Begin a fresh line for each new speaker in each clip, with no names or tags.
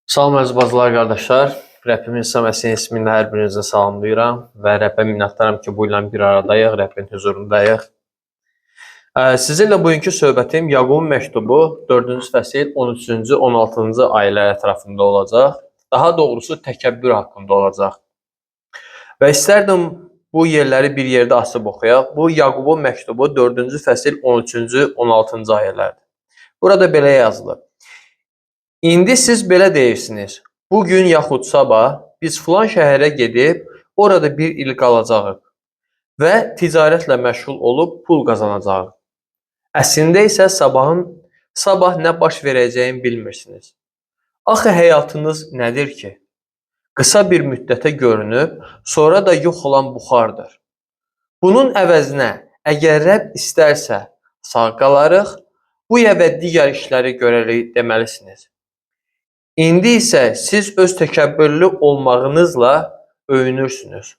Salam əziz bacılar, qardaşlar. Rəbbimiz İsa Məsihin ismində hər birinizi salamlayıram və Rəbbə minnətdaram ki, bu ilə bir aradayıq, Rəbbin hüzurundayıq. Sizinlə bugünkü söhbətim Yaqubun məktubu 4-cü fəsil 13-cü, 16-cı ayələr ətrafında olacaq. Daha doğrusu təkəbbür haqqında olacaq. Və istərdim bu yerləri bir yerdə açıb oxuyaq. Bu Yaqubun məktubu 4-cü fəsil 13-cü, 16-cı ayələrdir. Burada belə yazılıb. İndi siz belə deyirsiniz: Bu gün yaxud sabah biz filan şəhərə gedib orada bir il qalacağıq və ticarətlə məşğul olub pul qazanacağıq. Əslində isə sabah nə baş verəcəyini bilmirsiniz. Axı həyatınız nədir ki? Qısa bir müddətə görünüb, sonra da yox olan buxardır. Bunun əvəzinə, əgər Rəbb istərsə, sağ qalarıq, bu ya və digər işləri görərik deməlisiniz. İndi isə siz öz təkəbbürlü olmağınızla öyünürsünüz.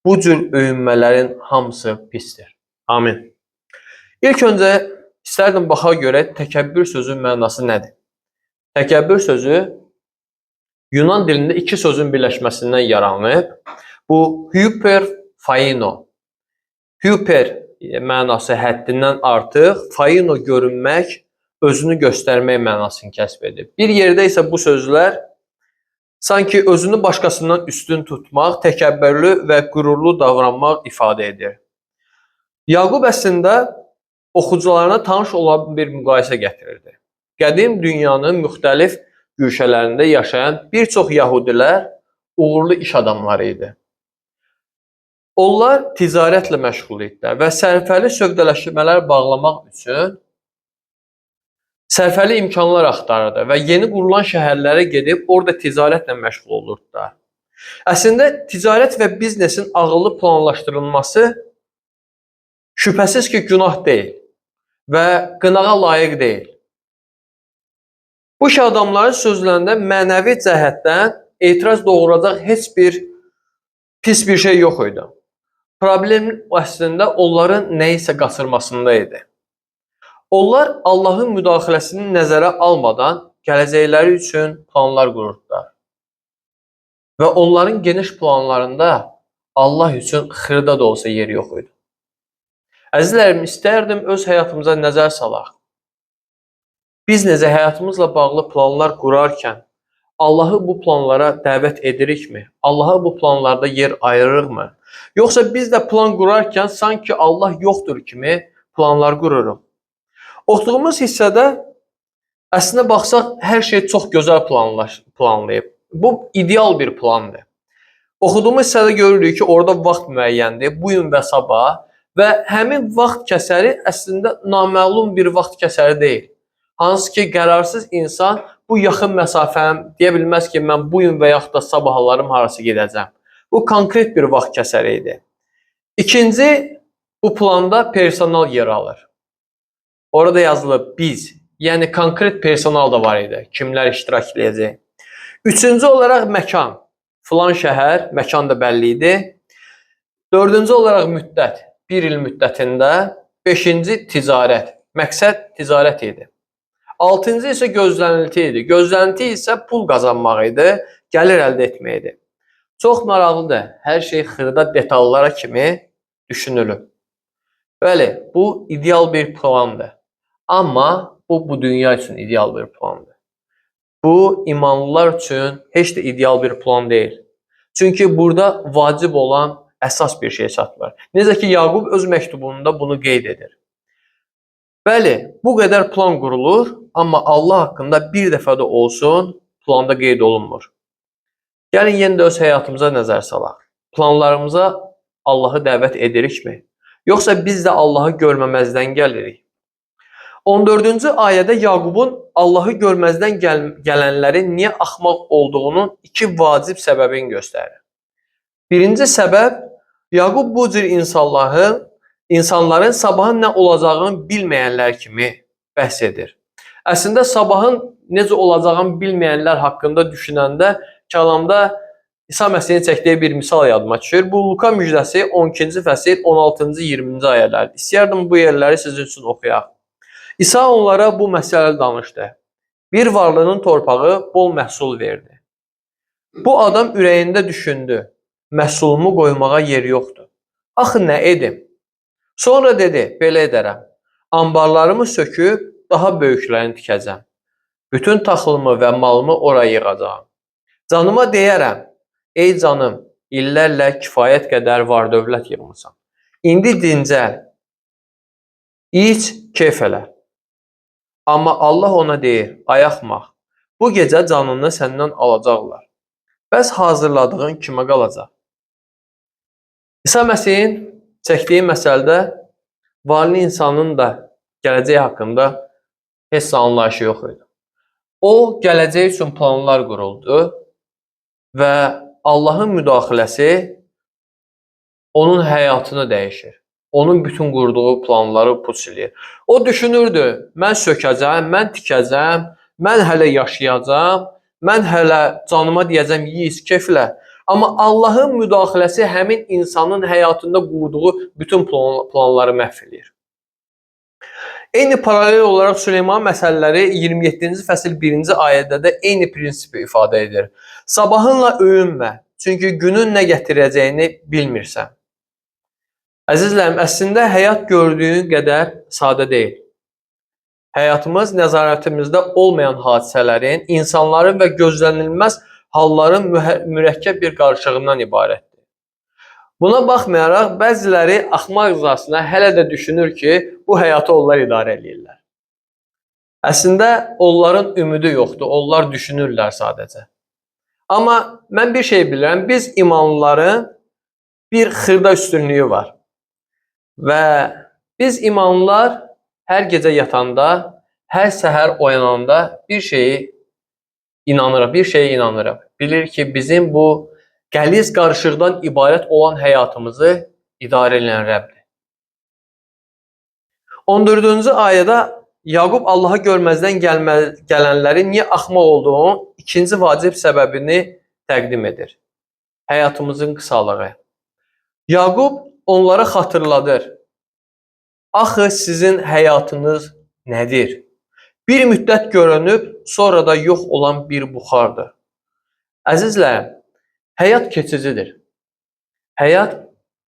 Bu cür öyünmələrin hamısı pisdir. Amin. İlk öncə istərdim baxa görə təkəbbür sözünün mənası nədir? Təkəbbür sözü Yunan dilində iki sözün birləşməsindən yaranıb. Bu hyperphaino. Hyper mənası həddindən artıq, phaino görünmək, özünü göstərmək mənasını kəsb edib. Bir yerdə isə bu sözlər sanki özünü başqasından üstün tutmaq, təkəbbürlü və qürurlu davranmaq ifadə edir. Yaqub əslində oxucularına tanış olan bir müqayisə gətirirdi. Qədim dünyanın müxtəlif güşələrində yaşayan bir çox yəhudilər uğurlu iş adamları idi. Onlar ticarətlə məşğul idilər və sərfəli sövdələşmələr bağlamaq üçün sərfəli imkanlar axtarırdı və yeni qurulan şəhərlərə gedib orada ticarətlə məşğul olurdular. Əslində ticarət və biznesin ağıllı planlaşdırılması şübhəsiz ki, günah deyil və qınağa layiq deyil. Bu iş adamların sözlərində mənəvi cəhətdən etiraz doğuracaq heç bir pis bir şey yox idi. Problem əslində onların nəyisə qaçırmasında idi. Onlar Allahın müdaxiləsini nəzərə almadan gələcəkləri üçün planlar qururdular. Və onların geniş planlarında Allah üçün xırda da olsa yer yox idi. Əzizlərim, istərdim öz həyatımıza nəzər salaq. Biz necə həyatımızla bağlı planlar qurarkən Allahı bu planlara dəvət edirikmi? Allahı bu planlarda yer ayırırıqmı? Yoxsa biz də plan qurarkən sanki Allah yoxdur kimi planlar qururuq? Oxuduğumuz hissədə əslində baxsaq hər şey çox gözəl planlayıb. Bu ideal bir plandır. Oxuduğumuz hissədə görürük ki, orada vaxt müəyyəndir, bu gün və sabah və həmin vaxt kəsəri əslində naməlum bir vaxt kəsəri deyil. Hansı ki, qərarsız insan bu yaxın məsafəm deyə bilməz ki, mən bu gün və yaxud da sabahlarım harası gedəcəm. Bu konkret bir vaxt kəsəri idi. İkinci, bu planda personal yer alır. Orada yazılıb biz, yəni konkret personal da var idi, kimlər iştirak edəcək. Üçüncü olaraq məkan, filan şəhər, məkan da bəlli idi. Dördüncü olaraq müddət, bir il müddətində. Beşinci ticarət, məqsəd ticarət idi. Altıncı isə gözlənilti idi. Gözlənti isə pul qazanmaq idi, gəlir əldə etmək idi. Çox maraqlıdır. Hər şey xırda detallara kimi düşünülüb. Bəli, bu ideal bir plandır. Amma bu dünya üçün ideal bir plandır. Bu imanlılar üçün heç də ideal bir plan deyil. Çünki burada vacib olan əsas bir şey çatmır. Necə ki Yaqub öz məktubunda bunu qeyd edir. Bəli, bu qədər plan qurulur, amma Allah haqqında bir dəfə də olsun planda qeyd olunmur. Gəlin yenə də öz həyatımıza nəzər salaq. Planlarımıza Allahı dəvət edirikmi? Yoxsa biz də Allahı görməməzdən gəlirik? 14-cü ayədə Yaqubun Allahı görməzdən gələnlərin niyə axmaq olduğunun iki vacib səbəbini göstərir. Birinci səbəb, Yaqub bu cür insanların sabahın nə olacağını bilməyənlər kimi bəhs edir. Əslində sabahın necə olacağını bilməyənlər haqqında düşünəndə kəlamda İsa Məsihin çəkdiyi bir misal yadıma düşür. Bu Luka müjdəsi 12-ci fəsil 16-cı 20-ci ayələrdir. İstəyərdim bu yerləri sizin üçün oxuyaq. İsa onlara bu məsələləri danışdı. Bir varlının torpağı bol məhsul verdi. Bu adam ürəyində düşündü. Məhsulumu qoymağa yer yoxdur. Axı nə edim? Sonra dedi, belə edərəm. Anbarlarımı söküb daha böyüklərini tikəcəm. Bütün taxılımı və malımı ora yığacağam. Canıma deyərəm, ey canım, illərlə kifayət qədər var-dövlət yığmısan. İndi dincəl, iç, keyf elə. Amma Allah ona deyir, ay axmaq, bu gecə canını səndən alacaqlar. Bəs hazırladığın kimə qalacaq? İsa Məsihin çəkdiyi məsələdə varlı insanın da gələcək haqqında heç anlayışı yox idi. O, gələcək üçün planlar quruldu və Allahın müdaxiləsi onun həyatını dəyişir. Onun bütün qurduğu planları puç eləyir. O düşünürdü, mən sökəcəm, mən tikəcəm, mən hələ yaşayacağam, mən hələ canıma deyəcəm, yeyiz, keyflə. Amma Allahın müdaxiləsi həmin insanın həyatında qurduğu bütün planları məhv eləyir. Eyni paralel olaraq Süleyman məsələləri 27-ci fəsil 1-ci ayədə də eyni prinsipi ifadə edir. Sabahınla öyünmə, çünki günün nə gətirəcəyini bilmirsən. Əzizlərim, əslində həyat gördüyün qədər sadə deyil. Həyatımız nəzarətimizdə olmayan hadisələrin, insanların və gözlənilməz halların mürəkkəb bir qarışığından ibarətdir. Buna baxmayaraq, bəziləri axmaqcasına hələ də düşünür ki, bu həyatı onlar idarə eləyirlər. Əslində, onların ümidi yoxdur, onlar düşünürlər sadəcə. Amma mən bir şey bilirəm, biz imanlıların bir xırda üstünlüyü var. Və biz imanlılar hər gecə yatanda, hər səhər oyananda bir şeyi inanırıq, bir şeyə inanırıq. Bilir ki, bizim bu qəliz qarışıqdan ibarət olan həyatımızı idarə edən Rəbdir. 14-cü ayədə Yaqub Allahı görməzdən gələnlərin niyə axmaq olduğunun ikinci vacib səbəbini təqdim edir. Həyatımızın qısalığı. Yaqub onlara xatırladır. Axı sizin həyatınız nədir? Bir müddət görünüb, sonra da yox olan bir buxardır. Əzizlərim, həyat keçicidir. Həyat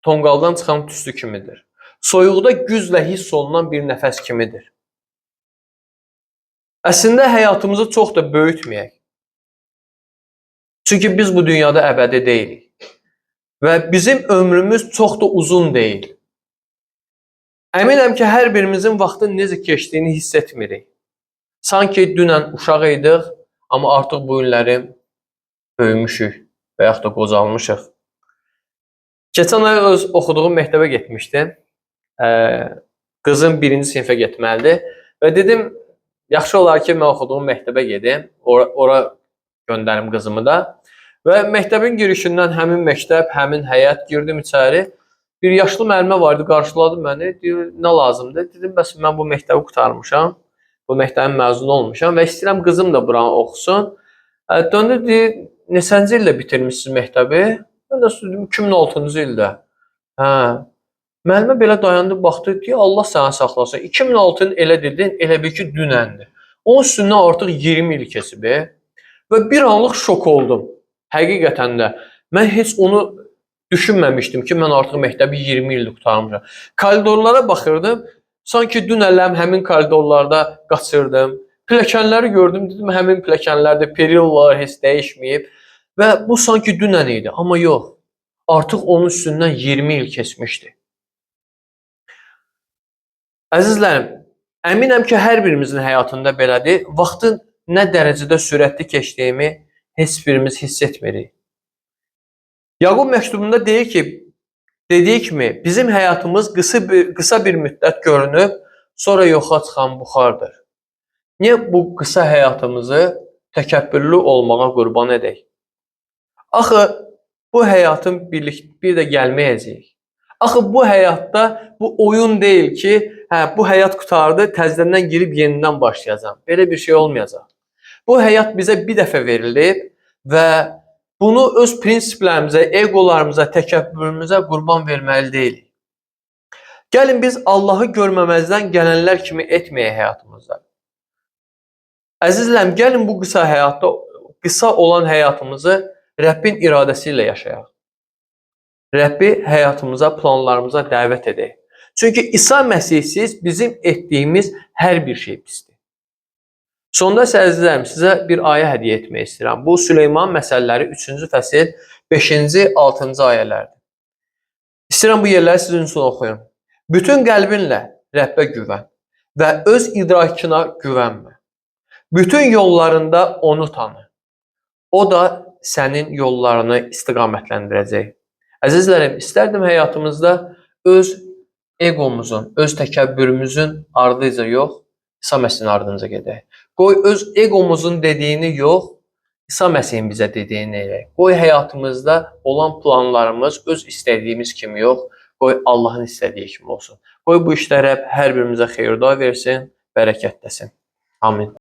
tonqaldan çıxan tüstü kimidir. Soyuqda güclə hiss olunan bir nəfəs kimidir. Əslində həyatımızı çox da böyütməyək. Çünki biz bu dünyada əbədi deyilik. Və bizim ömrümüz çox da uzun deyil. Əminəm ki, hər birimizin vaxtın necə keçdiyini hiss etmirik. Sanki dünən uşaq idik, amma artıq bu günləri böyümüşük və yaxud da qocalmışıq. Keçən ay öz oxuduğum məktəbə getmişdim. Qızım birinci sinifə getməlidir və dedim, yaxşı olar ki, mən oxuduğum məktəbə gedim, ora göndərim qızımı da. Və məktəbin girişindən həmin məktəb, həmin həyət girdim içəri. Bir yaşlı müəllimə var idi, qarşıladı məni. Deyir, nə lazımdır? Dedim, bəs mən bu məktəbi qurtarmışam, bu məktəbin məzunu olmuşam və istəyirəm qızım da buranı oxusun. Döndü, deyir, neçənci ildə bitirmişsiniz məktəbi? Mən də dedim, 2006-cı ildə. Hə. Müəllimə belə dayandı, baxdı, deyir, Allah sənə saxlasın. 2006-nı elə dedin, elə bil ki, dünəndir. Onun üstündən artıq 20 il keçib. Və bir anlıq şok oldum. Həqiqətən də. Mən heç onu düşünməmişdim ki, mən artıq məktəbi 20 ildir qurtarmışam. Koridorlara baxırdım, sanki dünənləm həmin koridorlarda qaçırdım. Pilləkənləri gördüm, dedim, həmin pilləkənlərdə perillər heç dəyişməyib. Və bu sanki dünən idi, amma yox. Artıq onun üstündən 20 il keçmişdi. Əzizlərim, əminəm ki, hər birimizin həyatında belədir. Vaxtın nə dərəcədə sürətli keçdiyini heç birimiz hiss etmirik. Yaqub məktubunda deyir ki, dediyi kimi bizim həyatımız qısa bir müddət görünüb, sonra yoxa çıxan buxardır. Niyə bu qısa həyatımızı təkəbbürlü olmağa qurban edək? Axı bu həyatın bir də gəlməyəcəyik. Axı bu həyatda bu oyun deyil ki, hə bu həyat qurtardı, təzədən girib yenidən başlayacağam. Belə bir şey olmayacaq. Bu həyat bizə bir dəfə verilib və bunu öz prinsiplərimizə, egolarımıza, təkəbbürümüzə qurban verməli deyilik. Gəlin biz Allahı görməməzdən gələnlər kimi etməyək həyatımızda. Əzizlərim, gəlin bu qısa həyatda, qısa olan həyatımızı Rəbbin iradəsi ilə yaşayaq. Rəbbi həyatımıza, planlarımıza dəvət edək. Çünki İsa Məsihsiz bizim etdiyimiz hər bir şey pisdir. Sonda isə əzizlərim, sizə bir ayə hədiyyə etmək istəyirəm. Bu Süleyman məsələləri 3-cü fəsil 5-ci, 6-cı ayələrdir. İstəyirəm bu yerləri sizin üçün oxuyum. Bütün qəlbinlə Rəbbə güvən və öz idrakına güvənmə. Bütün yollarında onu tanı. O da sənin yollarını istiqamətləndirəcək. Əzizlərim, istərdim həyatımızda öz eqomuzun, öz təkəbbürümüzün ardınca yox, İsa Məsihin ardınca gedək. Qoy öz eqomuzun dediyini yox, İsa Məsihin bizə dediyini eləyək. Qoy həyatımızda olan planlarımız öz istədiyimiz kimi yox, qoy Allahın istədiyi kimi olsun. Qoy bu işdə Rəbb hər birimizə xeyir-dua versin, bərəkətləsin. Amin.